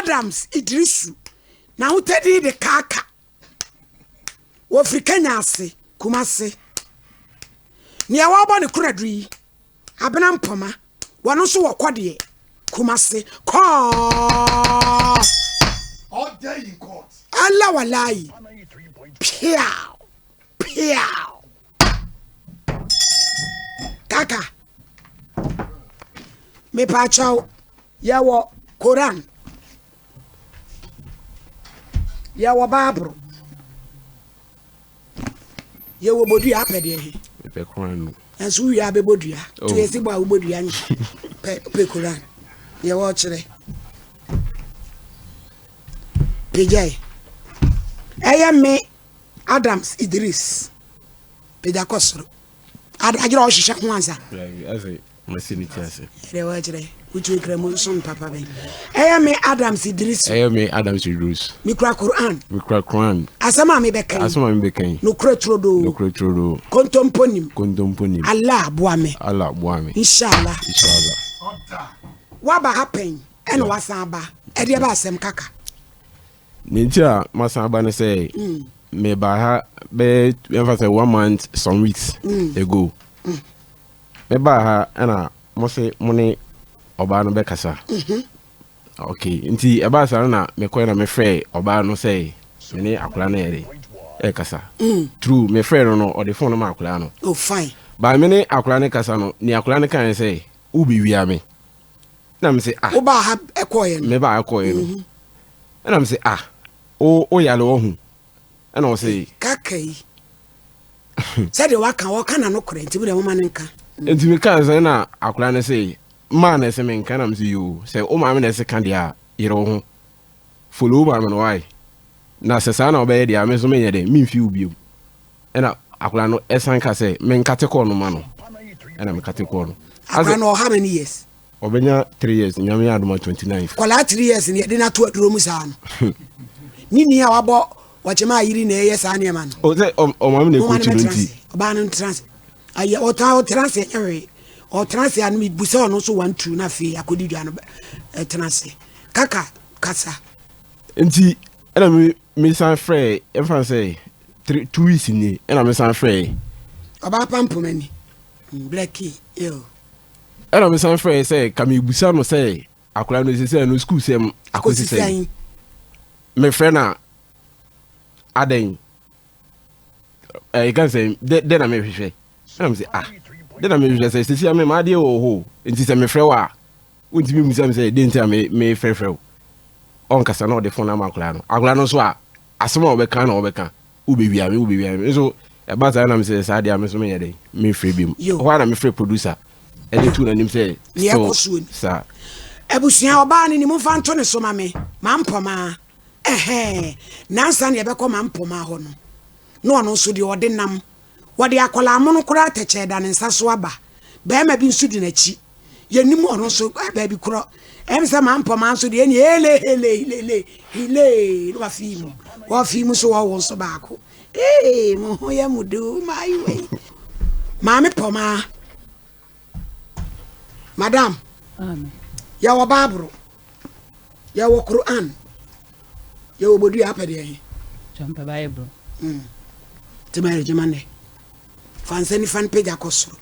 Adams Iddrisu, n'ahotadi de Kaaka. Wɔfiri Kenya ase, Kumasi. Nea wɔrebɔ ne konadu yi, Abena Mpoma, wɔn nso wɔ kɔdeɛ, Kumasi. Kɔɔ! Allah walayi. Piaw! Piaw! Kaka. Mepaakyɛw, yɛwɔ Koran. Yɛwɔ Bible. Yɛwɔ bodua apɛ deɛ he. Mepɛ Koran no. Ɛnso wowie a bɛbɔ dua. Oh. To yɛsi bɔ a wobɔ dua nyɛ. Pɛ pɛ Koran. Yɛwɔ ɔkyerɛ. Pagyae. Ɛyɛ me Adams Idris. Pagya kɔ soro. Agyerɛ ɔhyehyɛ ho ansa. Masi ne ti ase. Ɛdɛ wɔkyerɛ wotu ekura mu nsom papa bɛn. Ɛyɛ me Adams Idris. Ɛyɛ me Adams Idris. Mekura Quran. Mekura Quran. Asɛm a mebɛka yi. Asɛm a mebɛka yi. Nokorɛ turodoo. Nokorɛ turodoo. Kontompo nim. Kontompo nim. Allah boa me. Allah boa me. Inshallah. Inshallah. Waba ha pɛn ɛna wasan aba. Ɛdeɛ ba asɛm kaka. Nea nti a masan aba ne sɛ mebaa ha bɛyɛ yɛmfa sɛ one month some weeks ago. Mebaa ha ɛna mo se mo ne ɔbaa no bɛkasa. Okay, nti ɛbaa saa no na mekɔɛ na mefrɛɛ ɔbaa no sɛ me ne akwadaa no yɛ de ɛkasa. True, mefrɛɛ no no ɔde phone no ma akwadaa no. Oh fine. But me ne akwadaa no kasa no, nea akwadaa no kae sɛ wobɛwia me. Ɛna me se ah. Wobaa ha ɛkɔɔeɛ no. Mebaa ɛkɔɔeɛ no. Mhm. Ɛna me se ah wo wo yare wɔ ho. Ɛna ɔse. Kaka yi. Sɛdeɛ waka ɔka na no korɛ nti mo deɛ moma no nka. Nti me kaa sɛ na akwadaa no se maa na ɛsɛ me nka na me se yoo sɛ wo maame na ɛsɛ ka deɛ a yere wo ho follow wo maame no why na sɛ saa na ɔbɛyɛ deɛ a me nso menyɛ dɛ memfi wo biom. Ɛna akwadaa no ɛsan ka sɛ menkate kɔɔ no ma no ɛna mekate kɔɔ no. Akwadaa no ɔwɔ how many years? Ɔbɛnya 3 years nyame yɛ adoma 29. Akwadaa 3 years no yɛde no ato aduro mu saa no. Ne ni a wabɔ wɔkyema ayiri na ɛyɛ saa nneɛma no. O sɛ ɔmaame na ɛkɔ akyi no nti. Ɔbaa no ntena ase. Ayɛ ɔtena ɔtena ase ɛnyɛ hwee. Ɔtena ase ano mebu sɛ ɔno nso 1 2 na afei akɔdi dwa no ɛtena ase. Kaka kasa. Nti ɛna me mesan frɛ ɛmfa sɛ 3 2 weeks ni ɛna mesan frɛ. Ɔbaa pa mpoma ni. Blackie yo. Ɛna mesan frɛɛ sɛ ka mebusa no sɛ akwadaa no sɛ no sukuu sɛm akɔsi sɛn. Mefrɛ no a adɛn ɛka sɛ dɛn na mehwehwɛ ɛna me sɛ ah dɛn na mehwehwɛ sɛ sɛsi a me maadeɛ wɔ hɔ nti sɛ mefrɛ wo a wontumi mmusa me sɛ dɛn nti a mefrɛfrɛ wo ɔnkasa na ɔde fon ama akwadaa no akwadaa no nso a asɛm a ɔbɛka na ɔbɛka Wobewia me, wobewia me. Nso ɛba saa na mesɛ saa deɛ a me nso menyɛ dɛn memfrɛ biom. Hɔ a na mefrɛ producer ɛde tu n'anim sɛ still saa. Abusua ɔbaa no ni momfa nto ne so ma me mampɔmaa ɛhɛɛ nansa na yɛbɛkɔ mampɔmaa hɔ no na ɔno nso deɛ ɔde nam wɔde akwadaa mono koraa tɛkyɛɛ da ne nsa so aba bɛrima bi nso di n'akyi Yɛnim ɔno nso baabi korɔ. Ɛm sɛ mampɔma nso deɛ ɛne hele hele hilele hile na wafii mu. Wafii mu so wɔwo nso baako. Ee mo ho yɛ mo do my way. Maame pɔma. Madam. Yɛwɔ Bible. Yɛwɔ Quran. Yɛwɔ bodua apɛ deɛ he. Twɛmpɛ Bible. Mm. Tema yɛ gyema nɛ. Fa nsa nifa no pagya kɔ soro.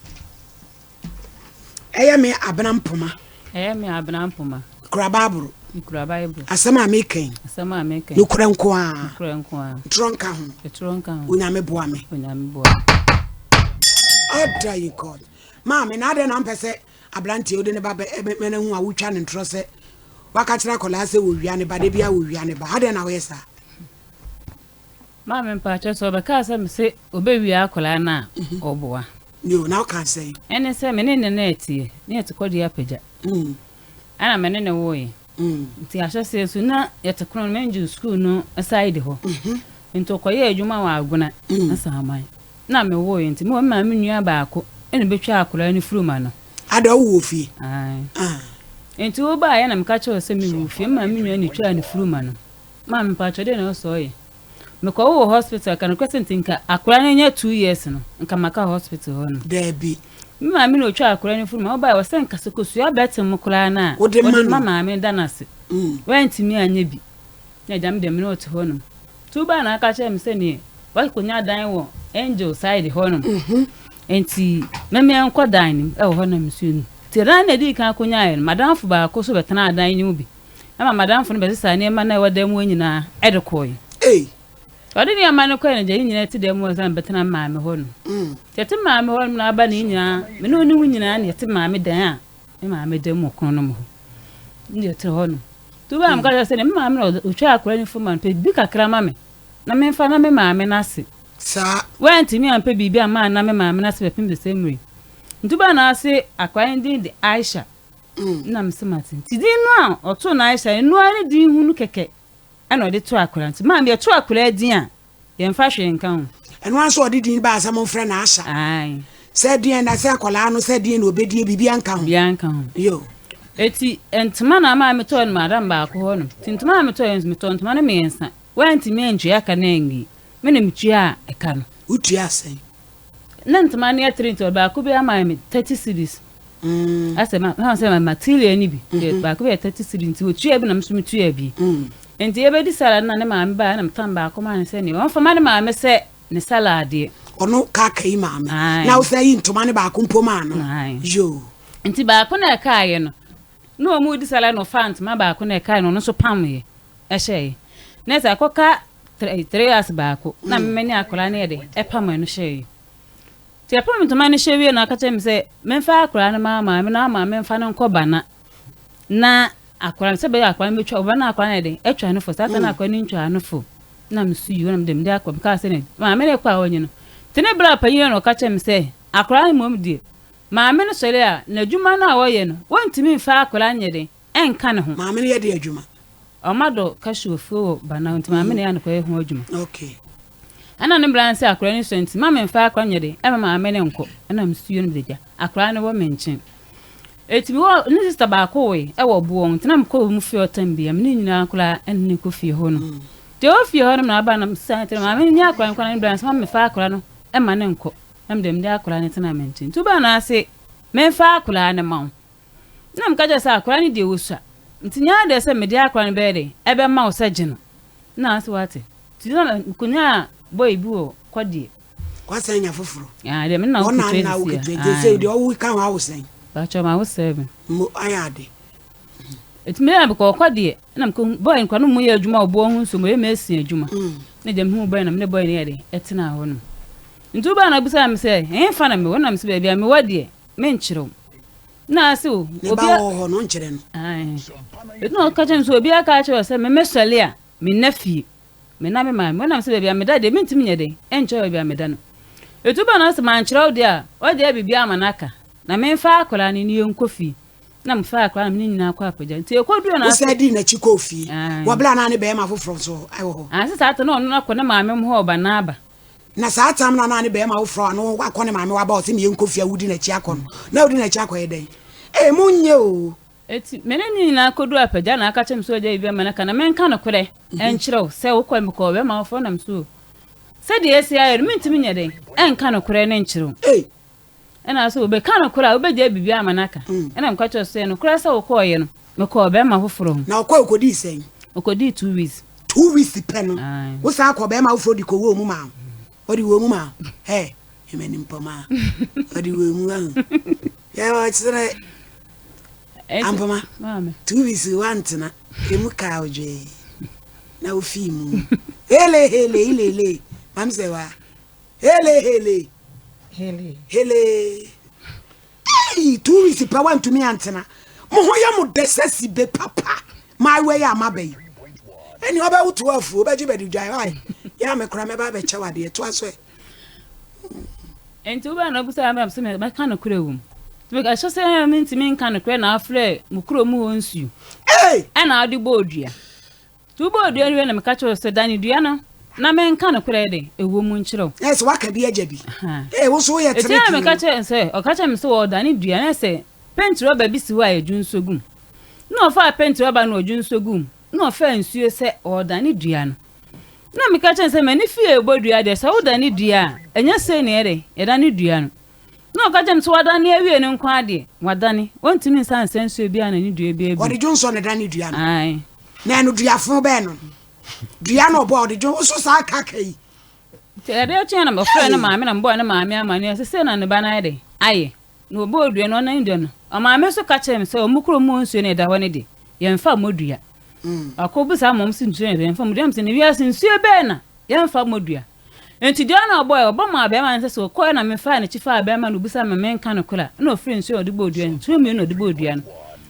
Ɛyɛ me abena mpoma. Ɛyɛ me abena mpoma. Mekura Bible. Mekura Bible. Asɛm a meka yi. Asɛm a meka yi. Nokorɛ nko ara. Nokorɛ nko ara. Ntorɔ nka ho. Ntorɔ nka ho. Onyame boa me. Onyame boa me. Order in court. Maame, na adɛn na mpɛ sɛ aberanteɛ wode ne ba bɛ bɛ na hu a wotwa ne ntorɔ sɛ waka kyerɛ akwadaa sɛ wɔwia ne ba da biara wɔwia ne ba adɛn na woyɛ saa? Maame mpakyɛ sɛ ɔbɛkaa sɛ mese ɔbɛwia akwadaa no a ɔboa. Yo, na ɔkaa sɛn? Ɛne sɛ me ne ne na ɛteɛ, ne yɛte kɔdeɛ apagya. Ɛna me ne no woeɛ. Nti ahyɛseɛ nso na yɛte korɔ no Mangel school no side hɔ. Nti ɔkɔyɛɛ adwuma wɔ Agona Asaman. Na me woeɛ nti mewɔ me maame nua baako ɛna ɔbɛtwaa akwadaa no firi ma no. Ada wo wɔ fie? Ae. Nti wobaeɛ na meka kyerɛɛ wo sɛ mewɔ fie, me maame nua na ɛtwaa ne firi ma no. Maame mpakyɛw dɛn na ɔsɛ ɔyɛ? Mekɔ wo wɔ hospital ka nokorɛ sɛ nti nka akora no nya 2 years no nka maka hospital hɔ nom. Daabi. Me maame na otwa akora no funu ma ɔbae ɔsɛ nka sɛ kosua bɛte mo koraa no a Wode ma ɔde ma no. maame da no ase. Woantumi anyɛ bi. Na agya me deɛ me ne wo te hɔnom. Nti wobae na aka kyerɛɛ me sɛ neɛ woakɔnya dan wɔ Angel side hɔnom. Nti mɛmɛ nkɔ dan no mu wɔ hɔ na mesuo no. Nti dan no na ɛdii kan kɔnyaeɛ no, madamfo baako nso bɛtenaa dan no mu bi. Ɛma madamfo no bɛsesaa nneɛma no a ɛwɔ dan mu hɔ nyinaa de kɔeɛ. Ɔde nneɛma no kɔe no, gya yɛn nyinaa te dan mu hɔ sɛ mebɛtena me maame hɔ no. Nti yɛte me maame hɔ nom na aba ne nyinaa, me ne wo ne wo nyinaa na yɛte maame dan a me maame da mu wɔ kono no mu hɔ. Ne yɛte hɔ no. Nti wobaa meka kyerɛ sɛ ne me maame na ɔtwa akora no fam ma no, pɛ biribi kakra ma me na memfa na me maame no ase. Saa. Wantumi ampɛ biribi amma anna me maame no ase bɛpem sɛ sɛ mmerɛ yi. Nti wobaa na ase akora no din de Aisha. Nna mese mate. Nti din no a ɔtoo no Aisha no, ɛno ara ne din hunu kɛkɛ. Ɛna ɔde to akwadaa nti maame yɛto akwadaa din a yɛmfa hwee nka ho. Ɛno ara nso ɔde din baa sɛ momfrɛ no Asha. Ae. Sɛ deɛn na sɛ akwadaa no sɛ deɛn na ɔbɛdie biribiara nka ho. Biribiara nka ho. Yo. Eti ntoma na maame tɔɔ no madam baako hɔ nom. Nti ntoma a metɔɔ nso metɔɔ ntoma no mmiɛnsa. Wantumi antua ka no anwie. Me na metuaa ɛka no. Wotuaa sɛn? Na ntoma no yɛ three nti baako bi ama me 30 cedis. Asɛ ma ma sɛ ma material ni bi. Baako bi yɛ 30 cedis nti otua bi na me nso metua bi. Nti yɛbɛdi salad na ne maame baa na metam baako maa no sɛ ne ɔmfa ma ne maame sɛ ne salad deɛ. Ɔno kaaka yi maame. Na wosan yi ntoma no baako mpo maa no. Yoo. Nti baako na ɛkaeɛ no na wɔn redi salad na ɔfaa ntoma baako na ɛkaeɛ no ɔno nso pameeɛ ɛhyɛeɛ. Na ɛsɛ akɔka 3 hours baako na me ne akwadaa no yɛ de ɛpam ɛno hyɛeɛ. Nti ɛpam ntoma no hyɛ wie na ɔka kyerɛ me sɛ memfa akwadaa no ma maame na maame mfa no nkɔ bana na akwadaa no sɛ bɛyɛ akwadaa no bɛtwa ɔba na akwadaa no yɛ de atwa no fo saa ta na akwadaa no ntwa no fo na mesu yi na mede mede akɔ mekaa sɛ ne maame no kɔ a ɔnye no nti ne berɛ a panyin no ɔka kyerɛ me sɛ akwadaa no mmom deɛ maame no sɔre a n'adwuma no a ɔyɛ no wɔntumi mfa akwadaa nyɛ den ɛnka ne ho. Maame no yɛ de adwuma. Ɔma dɔ cashew afuo wɔ Bana nti maame na ɛyɛ a na ho adwuma. Okay. Ɛna ne bra no sɛ akwadaa no sua nti ma memfa akwadaa no nyɛ den ɛma maame no nkɔ ɛna mesuo no mede gya akwadaa no wɔ me nkyɛn. Eti mewɔ ne sista baako woe ɛwɔ boɔ nti na mekɔ wɔn fie ɔtam bia me ne nyinaa koraa ɛne ne kɔ fie hɔ no. Nti ɛwɔ fie hɔ no na aba na mesesa nti maame no nyɛ akwadaa no kɔ na ne bra no sɛ ma mefa akwadaa no ɛma ne nkɔ na mede mede akwadaa no tena me nkyɛn. Nti wobaa no ase memfa akwadaa no ma wo. Nna meka kyerɛ sɛ akora no deɛ ɔsua nti nyɛ adeɛ sɛ mede akora no bɛyɛ dɛn ɛbɛma wo sɛ gye no. Nna ɔse wate. Nti na mekonyaa boy bi wɔ kɔdeɛ. Wasan anya foforɔ? Ah deɛ me na wo ketewa sisi a. Nti sɛ deɛ ɔwo ka ho awo sɛn? Pakyɛ ma wo seven. Mo ayɛ ade. Nti me na mekɔ kɔdeɛ na mekɔ boy no kora no mu yɛ adwuma wɔ boɔ ho nsuo mu ɔyɛ mason adwuma. Na gya mehu boy na me ne boy no yɛ dɛn ɛtenaa hɔ nom. Nti wobaa na wobisaa me sɛ ɛhefa na mewɔ na mese baabi a mewɔ deɛ menkyerɛ wo. Na ase o. Ne ba wɔ hɔ no nkyerɛ no. Ɛti na ɔka kyerɛ me sɛ obi aka akyerɛ sɛ me mesɔle a menna fie. Menna me maame. Wɔnam sɛ baabi a meda deɛ mentumi nyɛ den nkyerɛ baabi a meda no. Ɛtu ba na sɛ mankyerɛ wo deɛ a ɔde biribi ama no aka. Na memfa akwadaa no ne yɛnkɔ fie. Na mefa akwadaa no me ne nyinaa kɔ apagya. Nti ɛkɔduru na ase. Wosan dii n'akyi kɔɔ fie. Wɔ berɛ a na ne bɛrima foforɔ nso wɔ hɔ. Ase saa ta na ɔno akɔ ne maame hɔ ɔba n'aba. Na saa tam no a na ne bɛrima foforɔ a na wakɔ ne maame waba ɔsɛ meyɛ nkɔ fie a wodi n'akyi akɔ no, na wodi n'akyi akɔyɛ dɛn? Ee, monyɛ o! Enti me ne ne nyinaa kɔduruu apagya na aka kyerɛ me sɛ ɔgya biribi ama no aka na menka nokorɛ nkyerɛ wo sɛ wokɔ mekɔɔ bɛrima foforɔ nam so o. Sɛdeɛ ɛsi ayɛ no mentumi nyɛ dɛn nka nokorɛ no nkyerɛ wo. Ɛna sɛ wobɛka nokorɛ a wobɛgyae biribi ama no aka. Ɛna meka kyerɛ wo sɛ nokorɛ sɛ wokɔeɛ no mekɔɔ bɛrima foforɔ ho. Na ɔkɔe ɔkɔdii sɛn? Ɔkɔdii 2 weeks. 2 weeks pɛ no, wosan kɔ bɛrima foforɔ de kɔwɔ mu maa wo. Ɔde wɔ mu maa wo. Hɛ, ɛmɛ nimpɔmaa. Ɔde wɔ mu ahu. Yɛ ɔkyerɛ ampoma. 2 weeks wantena. Emu kaa odwee. Na wofii mu. Hele hele ilele. Mam sɛ wa. Hele hele. Hele. Hele. Ei, 2 weeks pɛ wantumi antena. Mo ho yɛ mo dɛ sɛ sibe papa. Maayewa yi a maba yi. Ɛni ɔbɛwo to afuo, wobɛgye bɛde dwan. Ai, yɛ a me kora mɛba abɛkyɛ wo adeɛ. Toa so ɛ. Enti wobɛa na wobisa me sɛ mɛka nokorɛ wɔ mu. Ɛhyɛ sɛ mentumi nka nokorɛ na afrɛ mo kuro mu hɔ nsuo. Ɛna wode bɔɔ dua. Nti wobɔɔ dua no wie na meka kyerɛ wo sɛ dane dua no na menka nokorɛ de ɛwɔ mu nkyerɛ wo. Ɛsɛ waka bi agya bi. Ee, wo nso woyɛ Ɛti tere na meka kyerɛ sɛ ɔka kyerɛ me sɛ wɔdane dua na sɛ penti rɔba bi si hɔ a yɛdwo nsuo gu mu. Na ɔfaa penti rɔba no ɔdwo nsuo gu mu na ɔfaa nsuo sɛ ɔredane dua no. Na meka kyerɛ no sɛ m'ani fie rebɔ dua deɛ sɛ wodane dua a ɛnyɛ sei na yɛde yɛdane dua no. Na ɔka kyerɛɛ me sɛ wadane awie no nko ara deɛ, wadane. Ɔntumi nsan nsa nsuo biara na ne dua biara bio. Ɔde dwonsɔ na ɛdane dua no. Ae. Na ɛno duafo bɛn no? Dua na ɔbɔ a ɔde dwon so saa kaka yi. Nti adeɛ kyeeɛ na mefrɛɛ ne maame na mebɔɔ ne maame amaneɛ sɛ sei na ne ba no ayɛ dɛn? Ayɛ. Na ɔbɔɔ dua no, ɔnan dua no. Ɔmaame nso ka kyerɛɛ me sɛ wɔn kurom hɔ nsuo no a ɛda hɔ no deɛ, yɛmfa mmɔ dua. Wakɔbisa ama wɔn sɛ nsuo no deɛ yɛmfa mmɔ dua. Na mese na wiase nsuo bɛn na yɛmfa mmɔ dua? Enti dua no a ɔbɔeɛ, ɔbɔ maa barima no sɛ sɛ ɔkɔeɛ na mefaa n'akyi faa barima no ɔbisaa me ma menka nokorɛ a, ɛna ɔfiri nsuo a ɔde bɔɔ dua no, nsuo mmienu na ɔde bɔɔ dua no.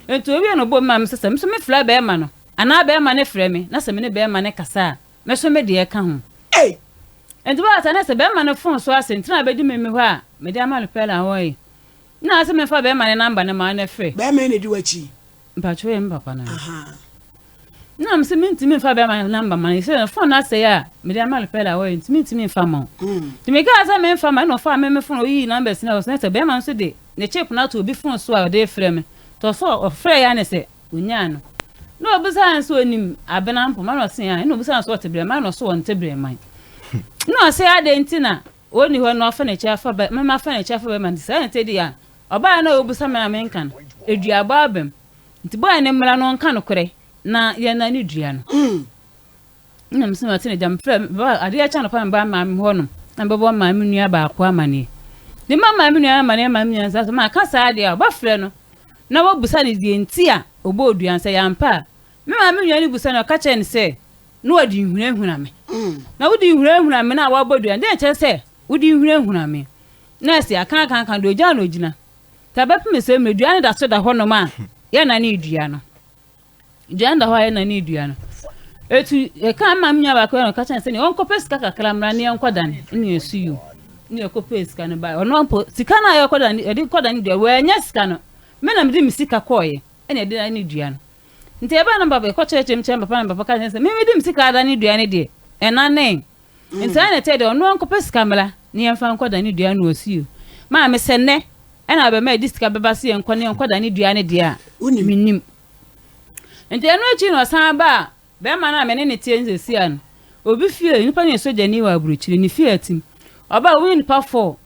Enti ɔwieɛ no ɔbɔɔ me maa me sɛ sɛ me nso mefrɛ barima no anaa barima no frɛ me na sɛ me ne barima no kasa a, me nso me deɛ ka ho. Ei! Enti bɛba saa na sɛ barima no fon so ase nti na abɛdi me me hɔ a, mede ama no pɛ na ɔyɛ. Nna ɔse memfa barima no number no ma no frɛ. Barima yi na ɛdi w'akyi? Mpakyɛw yɛ me papa no. Nna mese mentumi mfa bɛrima no number ma no sɛ phone no asɛe a mede ama no pɛ na ɔyɛ nti mentumi mfa ma wo. Nti mekaa sɛ memfa ma ɛna ɔfaa me me phone oyii numbers no a ɔsɛ sɛ bɛrima no nso de ne chip no ato obi phone so a ɔde refrɛ me. Nti ɔsɛ ɔfrɛ yɛ ne sɛ onyaa no. Na obisaa no sɛ onim Abena Mpoma na ɔse ae. Na obisaa no sɛ ɔte Brɛman na ɔse ɔnte Brɛman. Na ɔse adɛn nti na ɔnni hɔ na wafa n'akyi afa bɛ mɛma afa n'akyi afa bɛrima nti saa na ɛte deɛ a ɔbaa no a ɔbisa me a menka no aduabɔ aba mu nti bɔɔ ne mmara no ɔnka nokorɛ na yɛnna ne dua no na mesɛ mate ne gya mefrɛ ba adeɛ kyɛ anɔpa meba maame hɔ nom na mebɛbɔ maame nua baako amaneɛ de ma maame nua amaneɛ maame nua nsa so maka saa deɛ a ɔbɛfrɛ no na wabusa ne deɛ nti a ɔbɔɔ dua no sɛ yɛampa a me maame nua no busa no ɔka kyerɛ no sɛ na wɔde rehunahuna me. Na wode rehunahuna me no a woabɔ dua no, dɛn kyerɛ sɛ wode rehunahuna me? Na ɛse, Akaakaaka deɛ ogya na ogyina. Nti abɛpem sɛ mmerɛ dua no da so da hɔnom a yɛnnanee dua no. Dua no da hɔ a yɛnnanee dua no. Etu yɛka ma me nua baako na ɔka kyerɛ sɛ nea ɔnkɔpɛ sika kakra mmra ne yɛnkɔdane ne yɛsu yi ne yɛkɔpɛ sika no bae. Ɔno mpo sika no a yɛkɔdane yɛde kɔdane dua wɔanya sika no. Me na mede me sika kɔɔeɛ ɛna yɛde dane dua no. Nti ɛbɛɛ no papa yɛkɔkyerɛkyerɛ mu kyerɛ papa na papa ka kyerɛ sɛ me mede me sika ada ne dua no deɛ ɛnanee. Nti saa na ɛteɛ deɛ ɔno ɔnkɔpɛ sika mmra na yɛmfa nkɔda ne dua no ɔsi o. Maame sɛ nnɛ ɛna abɛma yɛde sika bɛba sɛ yɛnkɔ ne yɛnkɔda ne dua no deɛ a mennim. Nti ɛno akyi na ɔsan baa bɛrima no a me ne no teɛ no seesei a no obi fie nipa no yɛ sogyani wɔ aburokyire ne fie atim ɔbaa wɔn nipa fɔɔ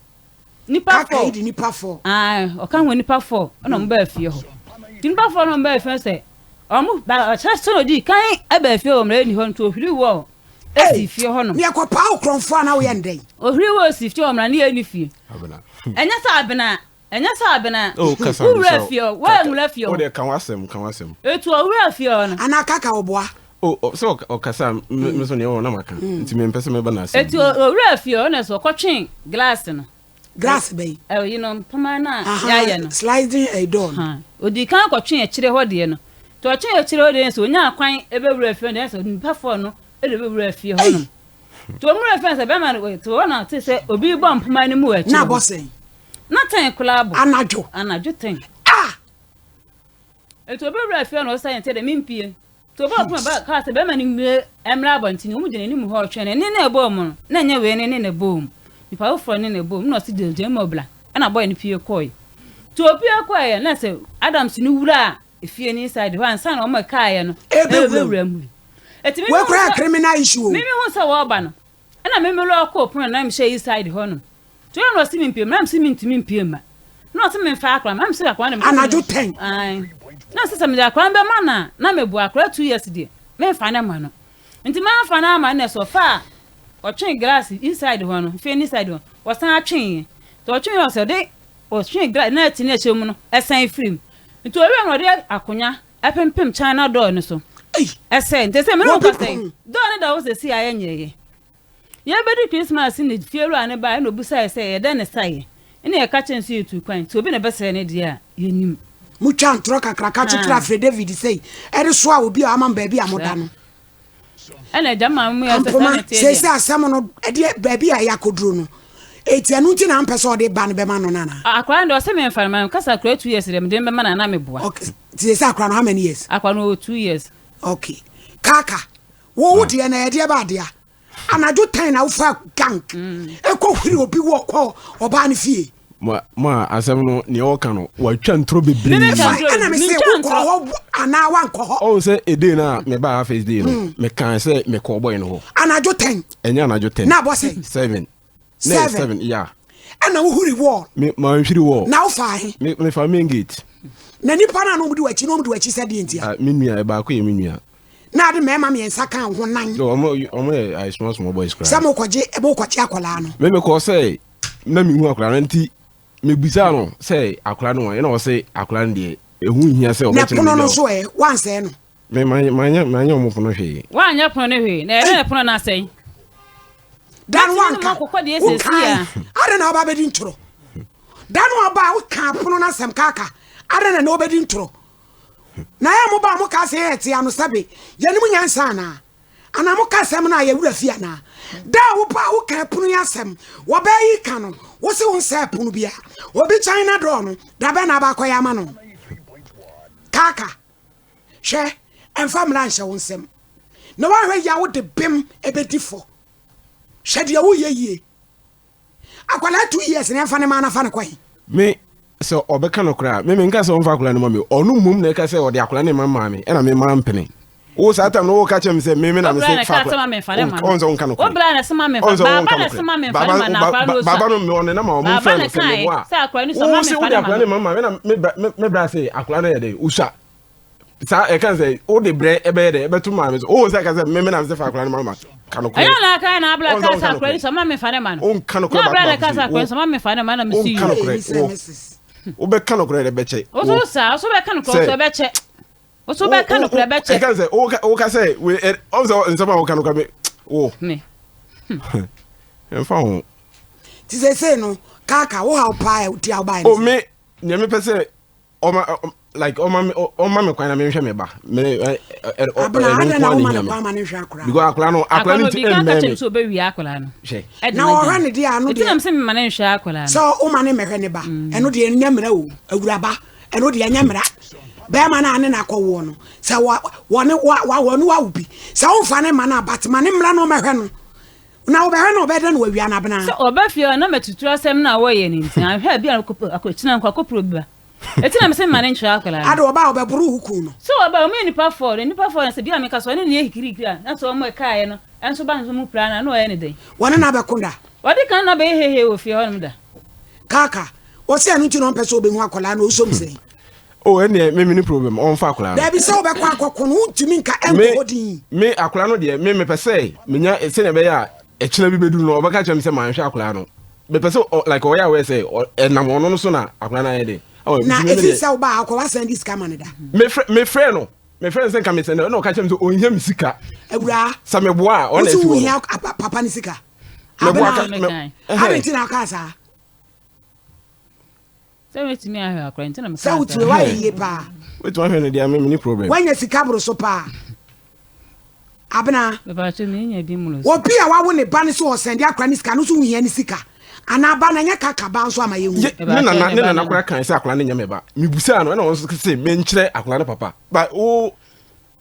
Nipa Kaka fɔ. yi di nipa fɔ. Ae, ɔka ho nipa fɔ ɛna ɔmo baa fie hɔ. Nti nipa fɔ na ɔmo baa fie hɔ sɛ ɔmo ba ɔkyerɛ sɛ odi kan ɛbaa fie wɔ mmerɛ ni hɔ nti ohwiri wɔ esi fie hɔ nom. Neɛ kɔ paa wo korɔmfoɔ a na woyɛ no dɛn? Ohwiri wɔ esi fie wɔ mmerɛ ne yɛ ni fie. Abena. Ɛnyɛ sɛ abena, ɛnyɛ sɛ abena. Oh, kasa Wo wura mesrɛ fie hɔ, wo. wo anwura fie Wo hɔ. deɛ ka w'asɛm, ka w'asɛm. Etu owura fie hɔ no. Anaa kaka ɔboa. Oh, oh, sɛ ɔkasa a, me me nso nea ɛwɔ hɔ na maka. Nti mempɛ sɛ mɛba n'asɛm Eti mu. owura fie hɔ na sɛ ɔkɔtwe glass no. Glass bɛn? Ɛyi no mpoma no a Aha, yɛayɛ no. sliding ɛyi door no. Ha, odii kan kɔtwe akyire hɔ deɛ no. Nti ɔtwe akyire hɔ deɛ no sɛ onyaa kwan ɛbɛwura fie hɔ deɛ sɛ nipa fɔɔ no ɛde bɛwura fie hɔ nom. Nti wɔn wura fie hɔ sɛ bɛrima no te hɔ na te sɛ obi bɔ mpoma no mu wɔ akyire Na abɔ hɔ. sɛn? Na tɛn koraa bɔ. Anadwo. Anadwo tɛn. Ah! Nti obɛwura fie hɔ na ɔsɛ yɛn sɛ dɛ mempie. Nti ɔbɔɔ pon ba kaa sɛ bɛrima no mmue mmra abɔnten. Wɔn gyina anim hɔ retwɛn no. Nne no a ɛbɔɔ mu no, na ɛnyɛ wei ne nne na ɛbɔɔ mu. Nipa foforɔ nne na ɛbɔɔ mu. Ɛna ɔse gyinagyina mu bra. Ɛna bɔe no pue kɔɔe. Nti ɔpue kɔeɛ na sɛ Adams no wuraa efie no inside hɔ ansa na wɔn a ɛkaeɛ no Ɛbɛwura mu. Ɛti Wei koraa yɛ criminal issue o. Mimi hu sɛ wɔreba no, Ɛna me me lɔɔkoo pono na mehyɛ inside hɔ nom. Nti ɔno na ɔse me mpie mu na mese mentumi mpie mma. Na ɔse memfa akora no na mese akora no Anadwo tɛn. Ae. Na ɔse sɛ mede akora no bɛma no a na meboa akora 2 years deɛ memfa no mma no. Nti mamfa no amma no na ɛsɛ ɔfaa ɔtwee glass inside hɔ no fie no inside hɔ ɔsan tweeɛ. Nti ɔtweeɛ ɔsɛ ɔde ɔtwee glass na ɛte na ɛhyɛ mu no ɛsan firi mu. Nti ɔwie no ɔde akonya ɛpempem China door no so. Ɛsɛ nti sɛ mene wo kasa yi door no da hɔ sɛsi a yɛnyɛeɛ. Yɛbɛdi Christmas ne fiewura no baeɛ na ɔbisaeɛ sɛ yɛ dɛn na ɛsaeɛ ɛna yɛka kyerɛ no sɛ yɛtuu kwan nti obi na ɛbɛsɛe no deɛ a yɛnnim. Motwa ntorɔ kakraka kyekyere afrɛ David sei ɛde soa obi a wama mo baabi a moda no. Ɛna agya maame mu yɛ sɛ saa Ampoma, na ɛteɛ deɛ. seesei asɛm no ɛdeɛ baabi a yɛakɔduro no enti ɛno nti na ampɛ sɛ ɔde ba no bɛma no no anaa? Akwadaa no deɛ ɔse memfa no ma no kasa akwadaa 2 years deɛ mede no bɛma no a na meboa. Okay, nti seesei akwadaa no how many years? Akwadaa no ɔwɔ 2 years. Okay, Kaka, wo wo deɛ na ɛdeɛ ba adea anadwo tɛn na wofa gang ɛkɔ hwiri obi wɔ kɔ ɔbaa no fie. Ma ma asɛm no nea ɔka no watwa ntoro bebree. Ɛna me se wokɔ hɔ anaa wankɔ hɔ. Ɔwɔ sɛ ɛdei no a mebaa ha first day no mekaa sɛ mekɔ ɔbɔe no hɔ. Anadwo tɛn. Ɛnyɛ anadwo tɛn. Na abɔ sɛn? 7. 7 yeah. Ɛna wohuri wall. Me manhwiri wall. Na wofaa he? Me mefa main gate. Na nipa no a na wɔn di w'akyi na wɔn di w'akyi sɛ deɛ ntia? Ah, me nua ɛbaako yɛ me nua. Na ade mmarima mmiɛnsa ka ho nan. No, wɔn wɔn yɛ ayɛ small small boys koraa. Sɛ mo kɔgye mo kɔgye akwadaa no. Me mekɔ sɛ na mehu akwadaa no nti mebisaa no sɛ akwadaa no wɔn ɛna ɔsɛ akwadaa no deɛ ehu nhia sɛ ɔbɛkyerɛ me. Na pono no nso ɛ wansɛɛ no. Me manyɛ manyɛ ɔmo pono hwee. Wanyɛ pono no hwee na ɛdɛ na pono no asɛe. Dan wanka wokae adɛn na woba bɛdi ntorɔ da no ɔba a woka pono no asɛm kaka adɛn na na wobɛdi ntorɔ na yɛ mo ba a moka sɛ yɛyɛ te ano sɛbe yɛnim nyansa anaa anaa moka asɛm no a yɛwura fi anaa da a woba a woka pono yi asɛm wɔbɛɛ yi ka no wo se wo nsɛɛ pono bia obi China dɔɔ no da bɛn na aba akɔyɛ ama no kaka Hwɛ, mfa mmara nhyɛ wo nsam, na woanhwɛ yie a wode bem bɛdi fɔ. Hwɛ deɛ woyɛ yie. Akwadaa 2 years na ɛmfa ne maa no afa no kɔ he? Me, sɛ ɔbɛka nokorɛ a, me menka sɛ ɔmfa akwadaa no ma me. Ɔno mmom na ɛka sɛ ɔde akwadaa no rema maa me, ɛna me mampene. Wo saa tam no woka kyerɛ me sɛ me me na me se fa akwadaa. Ɔn sɛ wonka nokorɛ. Ɔn sɛ wonka nokorɛ. Baba baba no me ɔne na ma ɔmo mfrɛ no sɛ meboa. Wo se wode akwadaa no rema maa me na me me bra se akwadaa no yɛ dɛ osua. Saa ɛka sɛ wode brɛ ɛbɛyɛ dɛ ɛbɛto maame so. Wo sɛ ɛka sɛ me me na me se fa akwadaa no ma ma ka nokorɛ. Ɛnyɛ na aka na abla ka sɛ akwadaa no sɛ ma me fa ne ma no. Wonka nokorɛ baako baako sei. Wo ma me fa ne ma na me si. Wonka nokorɛ wo. Wobɛka nokorɛ dɛ bɛkyɛ. Wo so saa wo so bɛka nokorɛ so bɛkyɛ. Wo so bɛka nokorɛ bɛkyɛ. Ɛka sɛ woka sɛ ɔm sɛ nsɛm a woka nokorɛ me wo. Me. Ɛmfa ho. Ti sɛ no kaka wo haw paa ti a wobae. O me nea mepɛ sɛ ɔma like ɔma me ɔma me kwan na menhwɛ me ba me ɛ ɛ abena adɛn na woma no kwan ma ne nhwɛ akora because akora no akora no ti ɛmmɛn me sɛ ɔbɛwie akora no hwɛ na ɔhwɛ ne deɛ ano deɛ ɛti nam sɛ mema ne nhwɛ akora no sɛ woma ne mmɛhwɛ ne ba ɛno deɛ ɛnyɛ mmara o awuraba ɛno deɛ ɛnyɛ mmara bɛrima no a ne nakɔwoɔ no sɛ wɔne wɔne wawo bi sɛ womfa ne ma no abat ma ne mmara no ɔmɛhwɛ no na wobɛhwɛ no ɔbɛdɛ no wawia no abena sɛ ɔba fie a na matutu asɛm no a wɔyɛ no nti ahwɛ a bi a akɔkyina nkɔ akɔporo bi ba Eti na mese mma no nkyerɛ akwadaa no. Ade ɔba a ɔbɛboro wo kun no. Sɛ ɔba a, wɔyɛ nnipa fɔɔ no, nnipa fɔɔ no sɛ bi a meka sɛ ɔne no yɛ hikirihikiri a, na sɛ wɔn ɛkaeɛ no nso ba no so mu pira no a, na ɔyɛ no dɛn? Wɔne no abɛko da. Wɔde kan no abɛyɛ heihei wɔ fie hɔnom da. Kaka, ɔse ɛno nti na ɔmpɛ sɛ ɔbɛhu akwadaa no, ɔsom sɛn? Oh, ɛnneɛ me meni problem, ɔmfa akwadaa no. Daabi, sɛ wobɛkɔ akɔko no, wontumi nka ɛnkɔ hɔ din. Me, akwadaa no deɛ, me mepɛ sɛ menya, sɛdeɛ ɛbɛyɛ a ɛkyena bi bɛduru no, ɔbɛka kyerɛ me sɛ manhwɛ akwadaa no. Mepɛ sɛ ɔ like ɔyɛ aware sɛ ɛnam ɔno no so na akwadaa no ayɛ den. Na efi sɛ ɔbaa akɔ wasan di sika ma no da. Mefrɛ mefrɛ no mefrɛ no sɛ nka mesɛ no ɛna ɔka kyerɛ me sɛ ɔnhia me sika. Awuraa. Sɛ meboa a ɔna esi hɔ no. Wosi wohia papa ne sika. Meboa ka me. Adi nti na ɔkaa saa. Sɛ wetumi ahwɛ akora nti na meka sɛ wotumi wayɛ yie paa. Wetumi ahwɛ no deɛ me mini problem. Wanya sika boro so paa. Abena. Mepatwo me nya bi mmoro so. Obi a wawo ne ba no so ɔsɛn de akora ne sika no so wohia ne sika. Anaa ba no ɛnyɛ kaka ba nso ama yɛhu. Ye, ne nana ne nana koraa kan sɛ akora no nyɛ me ba. Mebusaa no ɛna ɔno nso se menkyerɛ akora no papa. Ba wo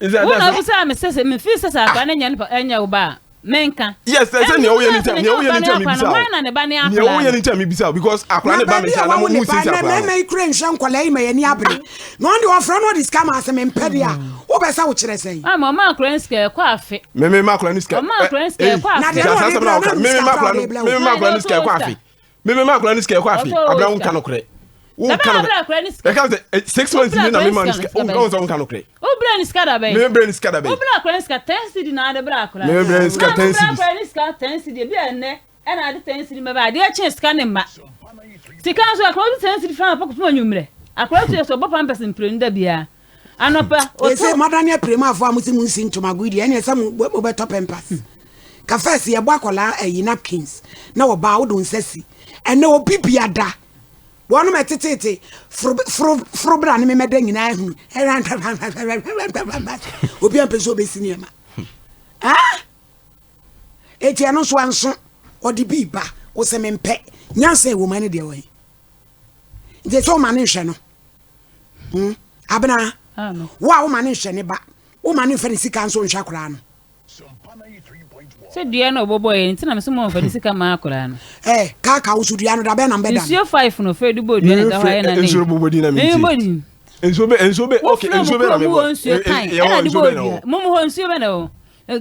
Wo na wobisaa me sɛ sɛ mefii sɛ sɛ akora no nyɛ ɛnyɛ wo ba a menka. Yes, sɛ sɛ nea woyɛ ne nti nea woyɛ ne nti a mebisa wo. Na ne ba ne Nea akora woyɛ no. ne nti a mebisa wo because akora Na ne ba baabi me a nkyɛn na wawo mo ne mo ba siesie na akora no. mmarima yi kura nhwɛ nkwadaa yi ma yɛn ani abere. Na ɔno deɛ ɔfrɛ no ɔde sika ma ase mempɛ deɛ a wopɛ sɛ wokyerɛ sɛn? Ama ɔma akora no sika ɛkɔ afe. Me me ma akora no sika. Ɔma akora no sika ɛkɔ Na afe. deɛ na Saa ɔde asɛm brɛ na wo woka. na Me me sika ma kora akora ɔde no brɛ wo. me me ma akora no sika ɛkɔ afe. Me me ma akora no sika ɛkɔ afe. Abira wo nka nokorɛ. Wo nka nokorɛ. Ɛka sɛ 6 months ni na me ma no sika. Wo nka sɛ wo nka nokorɛ. Wo brɛ ne sika da bɛn? Me brɛ ne sika da bɛn? Wo brɛ akora ne sika 10 cedi na ade brɛ akora. Me brɛ ne sika 10 cedis. Na wo brɛ akora ne sika 10 cedi ebi a ɛnɛ ɛna ade 10 cedi mɛba adeɛ kye sika ne mma. Sika nso akora wode 10 cedi fa anɔpa kɔpem anwummerɛ. Akora tu yɛ sɛ ɔbɔ pampers mprenu da biara. Anɔpa oto. Ese madane apiremafo a mo se mo nsi ntomago yi deɛ ɛneɛ sɛ mo bɛtɔ pampers. Ka first yɛbɔ akwadaa ayi napkins na ɔbaa wode wo nsa si. Ɛnɛ obi bia da. Wɔnom ɛteteete foro foro foro bra ne memɛda nyinaa hunu. Obi ampɛ sɛ obɛsi nneɛma. Ah! Eti ɛno nso ɛnso ɔde bi ba wo sɛ mempɛ. Nyansa ɛwɔ mu ɛne deɛ wɔ he. Nti sɛ woma ne nhwɛ no. Hmm? Abena, wo a woma ne nhwɛ ne ba, woma ne mfa ne sika nso nhwɛ koraa no. Sɛ dua na ɔbɔbɔ yɛ nti na mesɛ mo mfa ne sika ma akwaraa no. Eh, kaka wo so dua no da bɛn na mbɛda no. Nsuo five no fɛ de bɔ dua no da hɔ ayɛ na ne. Nsuo bɔbɔ din na mi nti. Bɔ din. Nsuo bɛ nsuo bɛ okay nsuo bɛ na mi bɔ. Nsuo tan ɛna de bɔ dua. Mo mo hɔ nsuo bɛ na wɔ.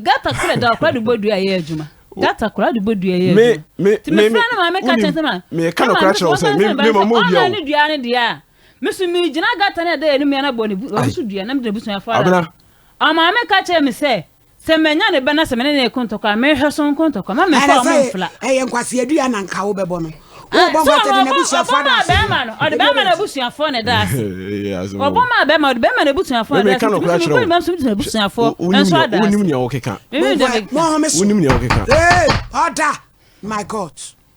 Gata kura da ɔkora de bɔ dua yɛ adwuma. Data koraa de bɔ dua yɛ Me adwuma. me Nti me mefrɛ no maame ka wonim kyerɛ sɛ ma meka ne nokora maame kyerɛ sɛ wo sɛ wɔsan me sɛ me ba ma sɛ mo dua ɔma o. ne dua ne deɛ a me so megyina gata no ɛda yɛn nua no abɔ ne bu ɔno so dua na mede n'abusuafoɔ ada Abena ase. Ɔmaame ka kyerɛ me sɛ sɛ manya ne ba na sɛ me ne no reko ntɔkwa a menhwɛ so nko ntɔkwa ma memfa Ɛna ɔmo sɛ mfla. ɛyɛ nkwaseadua na nka wobɛbɔ no. Ah, Wobɔ sɛ nkwasea de ɔno ɔbɔ n'abusuafoɔ ɔbɔ ada maa ase. bɛrima no ɔde bɛrima n'abusuafoɔ na ɛda ase. Ɛyɛ asɛm Ɔbɔ o. maa bɛrima ɔde bɛrima n'abusuafoɔ Me na ɛda meka ase nti nokora me nso kyerɛ mekɔ ne wo. ba nso mede n'abusuafoɔ Wonim nso nea ada wonim ase. nea wokeka. Menim deɛ mekeka. Monhome so. Wonim nea wokeka. Hey, order! My God.